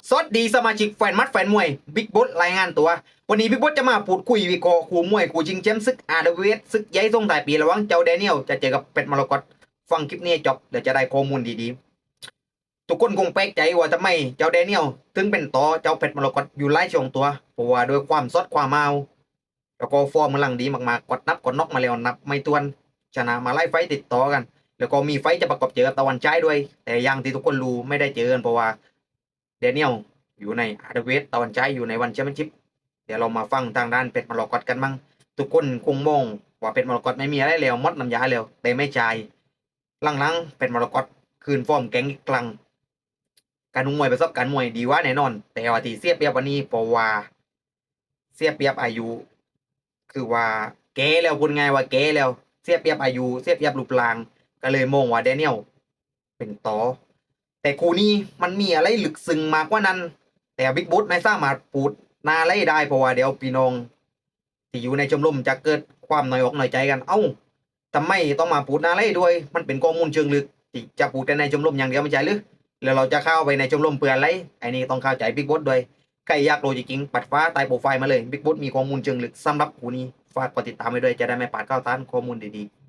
ສະຫວັດດີສະມາຊິກແຟນໝັດແຟນມວຍ ບິກໂບດລາຍງານຕົວ. ວັນນີ້ບິກໂບດຈະມາພູດຄຸຍວິເຄາະຄູ່ມວຍຄູ່ຊິງແຊ້ມສຶກ ອາ ເວດ ສຶກໃຫຍ່ສົ່ງທ້າຍປີ ລະຫວ່າງເຈົ້າແດນຽວ ຈະເຈີກັບເພັດມະລະກົດ. ຟັງຄລິບນີ້ໃຫ້ຈົບ ແລ້ວຈະໄດ້ຂໍ້ມູນດີໆ. ທຸກຄົນຄົງແປກໃຈວ່າທຳໄມເຈົ້າແດນຽວເຖິງເປັນຕໍ່ເຈົ້າເພັດມະລະກົດຢູ່ຫຼາຍຊ່ວງຕົວ ເພາະວ່າດ້ວຍຄວາມສອດຄວາມຮາວ ແລ້ວກໍຟອມກຳລັງດີມາກໆ ກວາດນັບກວາດນັອກມາແລ້ວນັບໄມ່ຖ້ວນ ຊະນະມາຫຼາຍໄຟຕິດຕໍ່ກັນ ແລ້ວກໍມີໄຟຈະປະກອບເຈີກັບຕາວັນຊາຍດ້ວຍ. ແຕ່ຢ່າງທີ່ທຸກຄົນຮູ້ ໄມ່ໄດ້ເຈີກັນ ເພາະວ່າແດນຽວຢູ່ໃນອາເດີເວດ ຕາວັນຊາຍຢູ່ໃນວັນແຊັມເປັນຊິບ. ດຽວເຮົາມາຟັງທາງດ້ານເພັດມະລະກົດກັນມັ້ງ. ທຸກຄົນຄົງມອງວ່າເພັດມະລະກົດໄມ່ມີອະໄລແລ້ວ ໝົດນ້ຳຢາແລ້ວ ແຕ່ໄມ່ໃຊ່. ຫຼັງໆ ເພັດມະລະກົດຄືນຟອມແກງອີກຄັ້ງ. ການຮູ້ມວຍ ປະສົບການມວຍດີກວ່າແນ່ນອນ ແຕ່ວ່າທີ່ເສຍປຽບກວ່ານີ້ ເພາະວ່າເສຍປຽບອາຍຸ ຄືວ່າແກ່ແລ້ວ ເວົ້າງ່າຍວ່າແກ່ແລ້ວ ເສຍປຽບອາຍຸ ເສຍປຽບຮູບຮ່າງ ກໍເລີຍມອງວ່າແດນຽວເປັນຕໍ່. ແຕ່ຄູ່ນີ້ມັນມີອະໄລເລິກເຊິ່ງມາກກວ່ານັ້ນ ແຕ່ບິກໂບດໄມ່ສາມາດປູດໜ້າໄລໄດ້ ເພາະວ່າດຽວພີ່ນ້ອງ ທີ່ຢູ່ໃນຊົມລົມຈະເກີດຄວາມນ້ອຍອົກນ້ອຍໃຈກັນ. ເອົ້າ ທຳໄມຕ້ອງມາປູດໜ້າໄລດ້ວຍ? ມັນເປັນຂໍ້ມູນເຊີງເລິກທີ່ຈະປູດແຕ່ໃນຊົມລົມຢ່າງດຽວ ແມ່ນໃຈຫຼື? ແລ້ວເຮົາຈະເຂົ້າໄປໃນຊົມລົມເພື່ອອະໄລ? ອັນນີ້ຕ້ອງເຂົ້າໃຈບິກໂບດດ້ວຍ. ໃຜຢາກຮູ້ຈິງໆ ປັດຝາໃຕ້ໂປຣໄຟມາເລີຍ. ບິກໂບດມີຂໍ້ມູນເຊີງເລິກສຳລັບຄູ່ນີ້. ຝາກກົດຕິດຕາມໄວ້ດ້ວຍ ຈະໄດ້ບໍ່ພາດຂ່າວສານຂໍ້ມູນດີໆ.